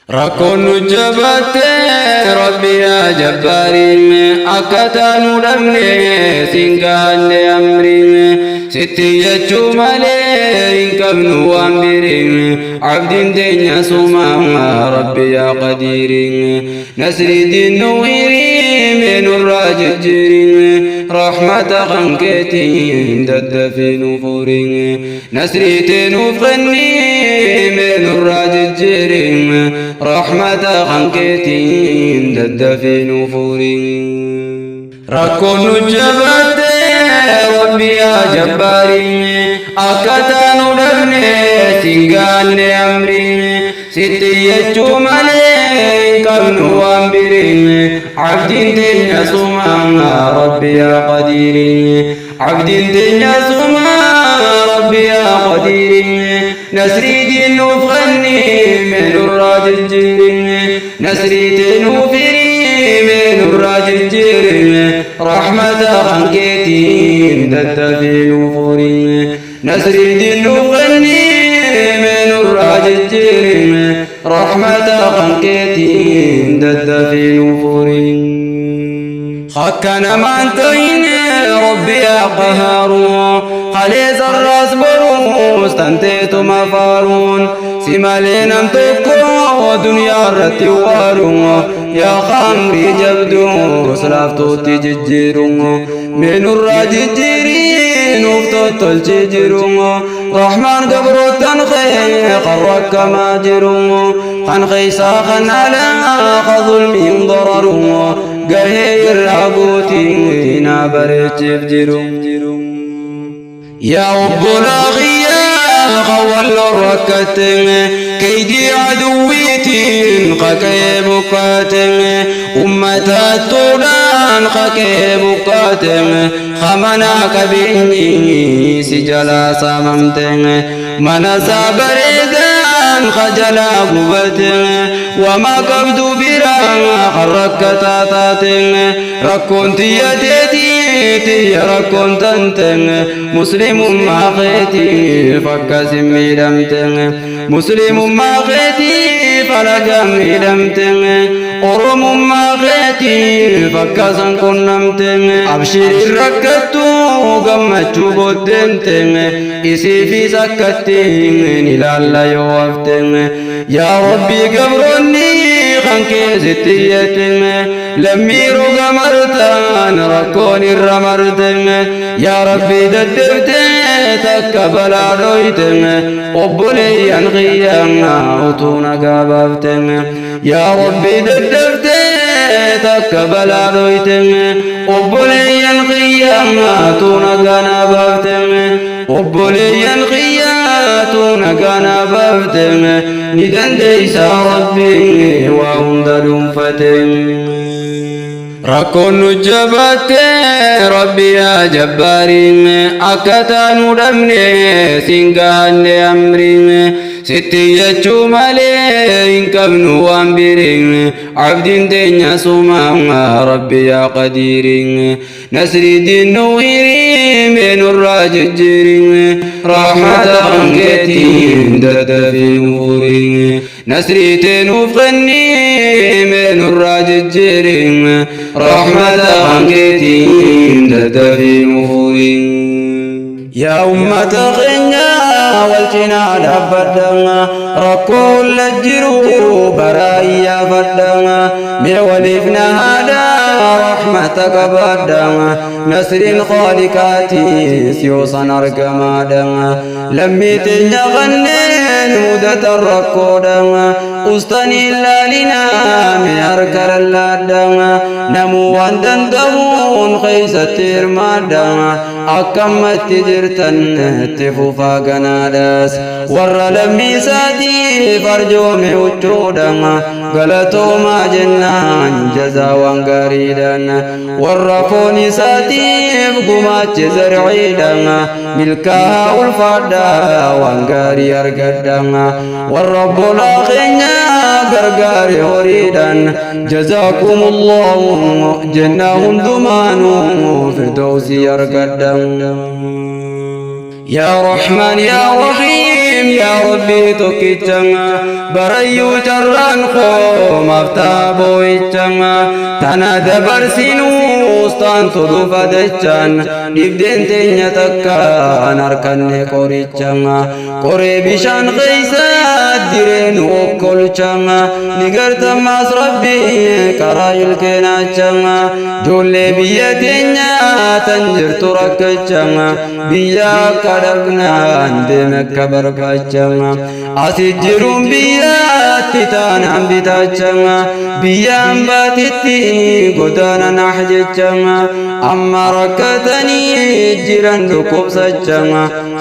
Rakkoon nu jabaatte, Rabbi yaa jabbaariin, akka taanu dhabne siin gahanne amriin. Sitti jechuu malee hin qabnu waan biriin. Abdiin teenya suma, Rabbi yaa qadiiriin. Nasrii diinnu hirii, mee nurraa jijjiiriin. Rahmata kan keetiin daddafii nu furiin. Nasrii teenuuf kennii, mee nurraa jijjiiriin. Rahmata kan keetiin daddafii nu furiin. Rakkoon nu jabaatte, Rabbi yaa jabbaariin, akka taanu dhabne siin gaanne amriin. Sitti jechuu malee hin qabnu waan biriin. Abdiin teenya suma, Rabbi yaa qadiiriin. Abdiin teenya suma, Rabbi yaa qadiiriin. Nasrii diinnuuf kenni, mee nurraa jijjiirin. Nasrii teenuuf hirii, mee nurraa jijjiirin. Rahmata kan keetiin daddafii nu furin. Nasrii diinnuuf kenni, mee nurraa jijjiirin. Rahmata kan keetiin daddafii nu furin. Akka namaan ta'in, Rabbi yaa qahaaru, kaleessarraas boruus tanteetuma faaruun. Si malee nam tokko duniyaa irratti waaru. Yaa khamrii jabduu laaftuutti jijjiiru, mee nurraa jijjiirii nuuf tottolchee jiru. Rahmaan gabroottan kee kan rakkamaa jiru, kan keeysaa kan alaa ka zulmiin dararu, gahee irraa guutii naa bareecheef jiru. Yaa obbolaa kiyyaa kan rakkatte, keeydii aduwwiitiin qaqee buqqaate, ummatattuudhaan qaqee buqqaate, kamanaa qabeenyi si jalaa saamamte, mana isaa bareedaan kajalaa gubate, wama qabdu biraa kan rakkataa taate. Rakkoon tiyya teetii, tiyya rakkoon tante. Muslimummaa keetiif akkasin miidhamte, muslimummaa keetiif alagaan miidhamte, oromummaa keetiif akkasan qunnamte. Abshirin rakkattu gammachuu booddeente, isiifis akkattiin ilaalla yoo hafte. Yaa Rabbii, gabroonni kan keessatti iyyate, lammii roga martaan rakkoon irra marte. Yaa Rabbii, daddabte takka balaa dhoyte, obboleeyyan kiyyaa utuu nagaa baafte. Yaa Rabbii, daddabte takka balaa dhoyte, obboleeyyan kiyyaa utuu nagaa naa baafte, obboleeyyan kiyyaa utuu nagaa naa baafte. Ni dandeeysa, Rabbii waa hunda dhuunfate. Rakkoon nu jabaatte, Rabbi yaa jabbaariin, akka taanu dhabne siin gahanne amriin. Sitti jechuu malee hin qabnu waan biriin. Abdiin teenya suma, Rabbi yaa qadiiriin. Nasrii diinnu hirii, mee nurraa jijjiirin. Rahmata kan keetiin daddafii nu furin. Nasrii teenuuf kennii, mee nurraa jijjiirin. Rahmata kan keetiin daddafii nu furin. Yaa ummata keenya, wal cinaa dhaabbadha. Rakkoo jiru baraa iyyaafadha. Mee waliif nahaadha, rahmata qabaadha. Nasriin khaaliqaati siyoosan argamaadha. Lammii teenya kanneen mudatan rakkoodha, ustanii ilaalinaa, mee harka lallaadha. Namuu waan danda'uun keeysatti hirmaadha. Akkammatti jirtan itti fufaa ganaadhaas. Warra lammii isaatiif arjoome huccuudha, galatoomaa jennaan jazaa waan gaariidhaan. Warra foon isaatiif gumaache zarciidha, milkaa ulfaadha, waan gaarii argadha. Warra obbolaa keenya gargaare horiidhaan, jazaakumullahu jennaa, hundumaanuu firdawsii argadha. Yaa Rahmaan, yaa Rahiim, yaa Rabbii tokkicha. Barayyuu carraan koo maaf ta'a boo'icha? Tana dabarsinuus taantu dhufa dachaan. Dhibdeen teenya takkaan harkanne qoricha. Qoree bishaan keessa diree nu okkolcha. Ni gartamaas Rabbi karaa ilkeenaacha. Ijoollee biyya teenya tan jirtu rakkacha. Biyya akka dhabnaan deeme akka barbaacha. Asi jiruun biyyatti taanaan bitaacha. Biyyaan baatitti godaana nah jecha. Amma rakkatanii jiran dhukkubsacha.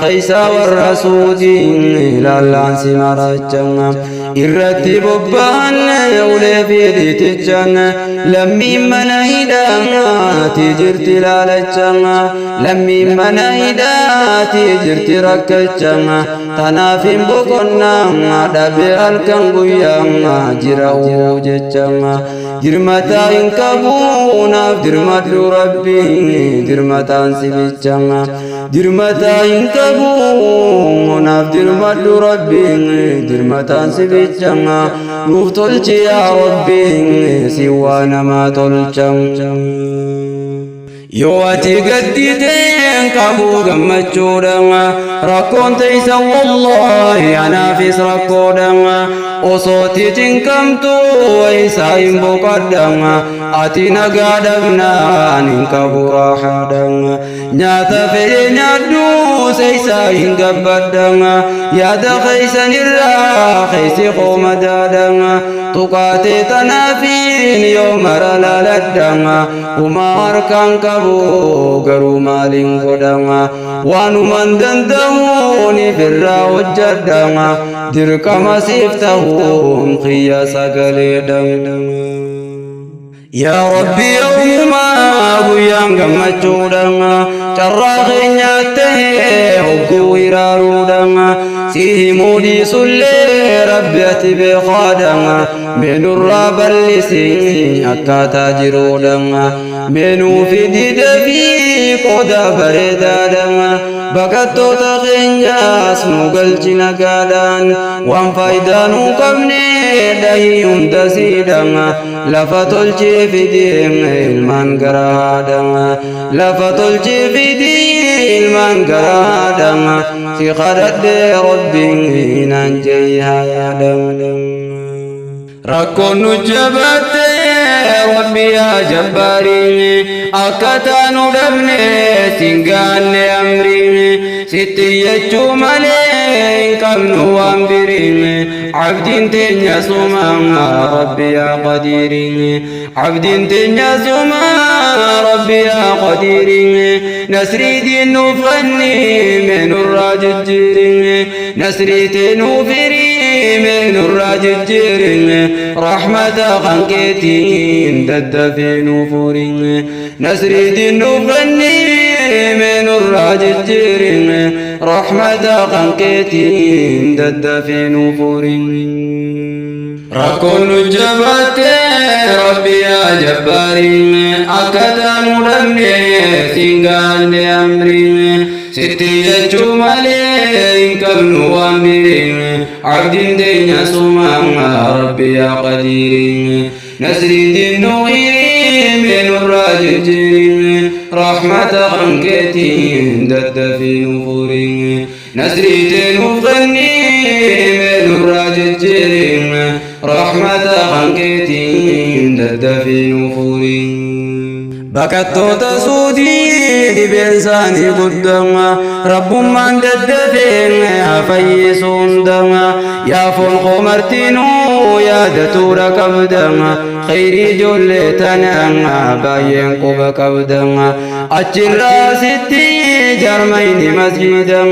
Keessa warra Suudiin ilaallaan si maracha. Irratti bobba'an ulee fi dhiitichaan. Lammiin mana hidhaati jirti laalacha. Lammiin mana hidhaati jirti rakkacha. Tanaaf hin boqonnaa dhabe halkan guyyaa jira jecha. Dirmataa hin qabu, naaf dirmadhu Rabbi, dirmataan si bicha. Dirmataa hin qabu, naaf dirmadhu Rabbi, dirmataan si bicha. Nuuf tolchi yaa Rabbi, si waa namaa tolcha. Yoo ati gadditeen qabu gammachuudha. Rakkoon teessa wallaahi anaafis rakkoodha. Osooti cinqamtu isaa hin boqadha. Ati nagaa dhabnaan hin qabu raahaadha. Nyaata fedhe nyaadhu, seeysaa hin gabbadha. Yaada keeysan irraa keeysi koo madaadha. Tuqaatee tanaafiin yoo mara laaladha. Humaa harkaan qabu garuu maaliin godha? Waanuman danda'uun ifirraa hojjedha. Dirqama siif ta'uun kiyya sagaleedha. Yaa Rabbi, yoomumaa guyyaan gammachuudha? Carraa keenyaa ta'ee hogguu hiraaruudha. Si himuu dhiisullee Rabbi ati beekaadha. Meenurraa bal'isi akkaataa jiruudha. Meenuu fi didee fi qooda bareedaadha. Baqattoota keenyaas nu galchi nagaadhaan. Waan faayidaa nu qabne dhahii hunda siidha. Lafa tolchee fidee ilmaan gara haadha. Lafa tolchee fidee ilmaan gara haadha. Si kadhadhee Rabbiin naan jee haadha. Rakkoon nu jabaate, Rabbi yaa jabbaarii, akka taanu dhabne singaanne amrii. Sitti jechuu malee hin qabnu waan birii. Abdiin teenya suma, Rabbi yaa qadiirii. Abdiin teenya suma, Rabbi yaa qadiirii. Nasrii diin nuuf kenni, meenurraa jijjiirii. Nasrii teenuu firii, meenurraa jijjiirii. Rahmata kan keetiin daddafee nuuf furii. Nasrii diin nuuf kenni, meenurraa jijjiirii. Rahmata kan keetiin daddafee nuuf furii. Rakkoon nu jabaatte, Rabbi yaa jabbaarii, akka taanu dhabne singaanne amrii. Sitti jechuu malee hin qabnu waan birii. Abdiin teenya suma, Rabbi yaa qadiirii. Nasrii dinnuu meenurraa jijjiirii. Rahmata kan keetiin daddafii nu furii. Nasrii teenuuf kenni, meenurraa jijjiirii. Rahmata kan keetiin daddafii nu furii. Baqattoota Suudii dhibeen isaanii guddaa, Rabbummaan daddafee haa fayyisu hundaa. Yaa foon koo martinuu yaadatuudha qabda. Khayrii ijoollee tanaa baay'een quba qabda. Achirraa sitti jarmayni masjida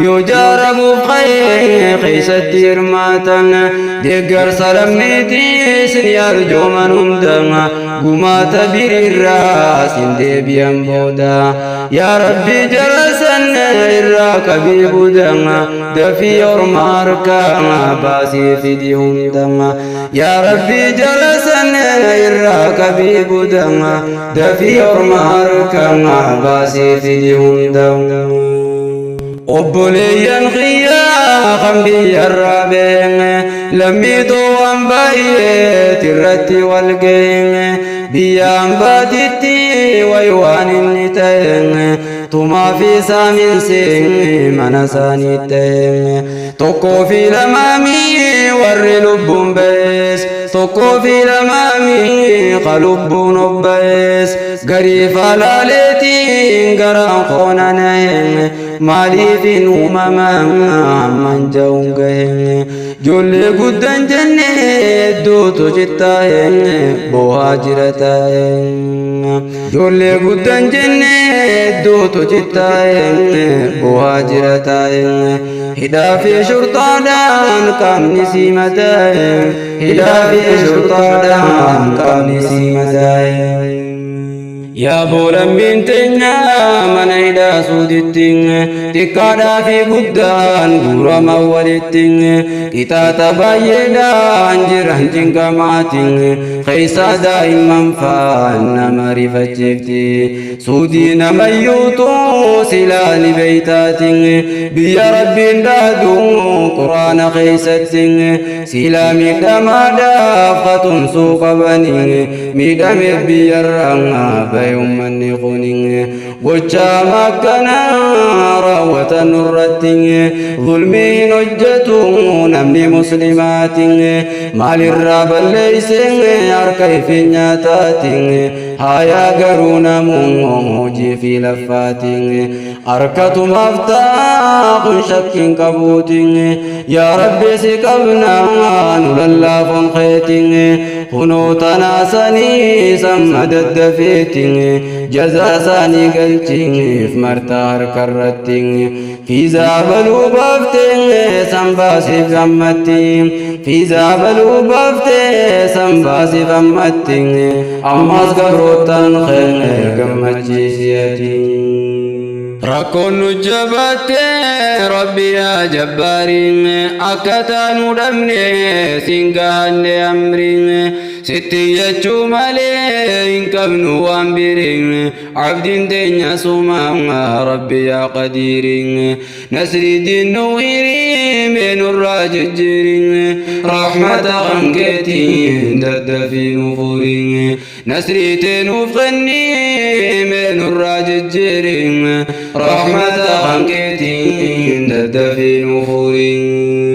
yoo jaaramuuf ka'ee keessatti hirmaatan. Deeggarsa lammiitiis ni arjooman hunda. Gumaata biriirraa sin deebi'an booda. Yaa Rabbi, jara san irraa qabii buda. Dafii orma harkaa baasii fidi hunda. Yaa Rabbi, jara san irraa qabii buda. Dafii orma harkaa baasii fidi hunda. Obboleeyyan kiyyaa kan biyyarraa beekne, Lammiituu waan baay'eet irratti wal ga'e. Biyya hambaatitti way waan inni ta'e. Tumaa fi saaminsi mana isaanii ta'e. Tokkoo fi lamaamii warri lubbuun ba'es. Tokkoo fi lamaamii ka lubbuun obba'es. Garii falaaleetiin garaan koona nahe. Maaliif hin uumama amman ja'uun gahe. Ijoollee guddan jenne hedduutu cittaa'e boo'aa jira taa'e. Ijoollee guddan jenne hedduutu cittaa'e boo'aa jira taa'e. Hidhaa fi shurxaadhaan qaamni sii madaa'e. Hidhaa fi shurxaadhaan qaamni sii madaa'e. Yaa boolammiin teenya mana hidhaa suuditti xiqqaadhaa fi guddaan guurama walitti qixaaxa baay'eedhaan jiran cinqamaatiin keessaa daa'imman faan nama rifachiifti. Suudii namayyuutu silaa ni beeytaatiin biyya rabbiin dhaadu quraana keessatti silaa miidhamaadhaaf qatumsuu qabanii miidhameef biyyarraa bahe ummanni kun gochaa akkanaa raawwatan nurratti zulmii hin hojjetu namni muslimaatiin maalirraa balleeyse harka ifi nyaataatiin hayaa garuu namuu hojii fi laffaatiin harkatumaaf ta'a kun shakkiin qabuutiin yaa rabbi si qabna nu lallaafuun keetiin kunoo tanaa sanii samma daddafeetiin jazaa isaanii galchiif martaa harka irratti fiizaa baluu baaftee san baasiif ammatti fiizaa baluu baaftee san baasiif ammatti ammas gabroottan keenya gammachiisiyati. Rakkoon nu jabaatte rabbi yaa jabbaariin akka taanu dhabne siin gahanne amriin sitti jechuu malee hin qabnu waan biriin abdiin teenya suma rabbi yaa qadiiriin nasrii diinnu hirii mee nurraa jijjiiriin rahmata kan keetiin daddafii nu furiin nasrii tee nuuf kennii mee nurraa jijjiiriin rahmata kan keetiin daddafii nu furiin.